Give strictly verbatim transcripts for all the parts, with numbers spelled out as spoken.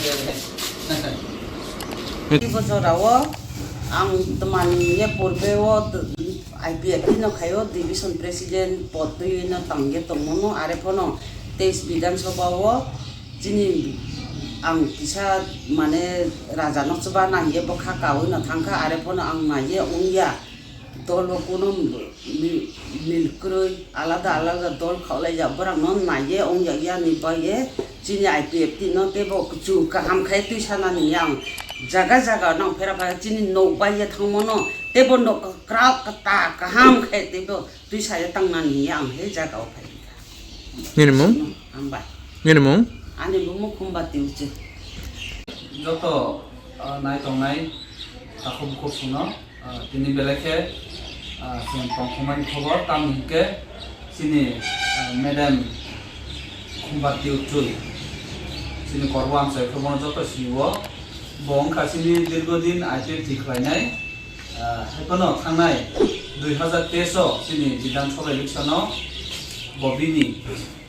Tei bo jorao ang twmani ye purbe o t-, I P F T no khaio, division president pod twi no tangye tongmano, are phano teis Bidhan Sabha o chini ang kisa mane raja no chuba nangye bwkha kaui no thangkha, are phano ang naiye wngya. Dol o kuno mi-, mil kwrwi, alada alada dol khaulaijak, borok no naiye wngyak yani bai ye chini I P F T no teibo kuchuk kaham khai twi sanani yang jaga jaga nang phera phai chini nok bai ye thangmano teibo nok kwkrak kwta kaham khai teibo twi saya tangnani yang he jaga o phai. Nini mung? Hambai. Nini mung? Ani bumung Khumba Tiuchi. Joto, ah, nai tongnai takhuk bukhuk songno. Ah, tini belai khe, ah, chwng tongthokmani khobor, tamni hinkhe chini, ah, Madam Khumba Tiuchui, chini korbo amchai khe bono joto sini-o. Bo wngkha chini dirgo din I P F T khlainai, ah, haiphano thangnai dui hazar teis o chini Bidhan Sabha election o bo bini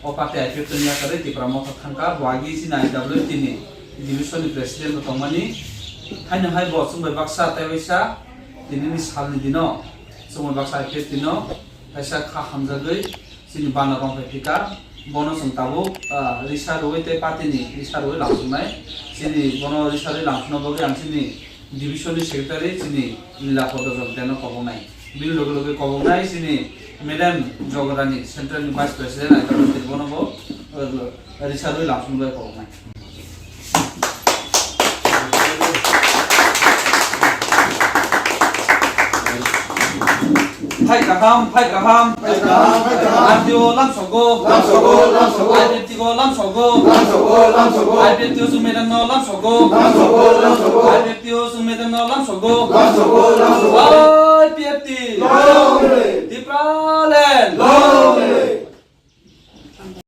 o party I P F T ni yakarwi Tipra Motha thangkha, bo agi chini I W T ni division ni president bo tongmani. Haino hai bo chwng bai baksa tei waisa tinini salni dino chwng bai baksa I P F T no kaisa kha hamjagwi chini bana rong phai phika. Bono chwng tabuk, ah, risa rwui tei party ni risa rwui lamsuknai. Chini bono risa rwui lamsukna bagwi ang chini division ni secretary chini Nila Podo Jagdeno koboknai. Bini loge loge koboknai chini Madam Jogodani, Central ni Vice President, I W T bono bo, eh, risa rwui lamsukna bagwi koboknai. Phai kaham, phai kaham. Phai kaham, phai kaham. R D O lamsogo. Lamsogo, lamsogo. I P F T go lamsogo. Lamsogo, lamsogo. I P F T o chwng madam no lamsogo. Lamsogo, lamsogo. I P F T o chwng madam no lamsogo. Lamsogo, lamsogo. I P F T. Long live. Tipraland. Long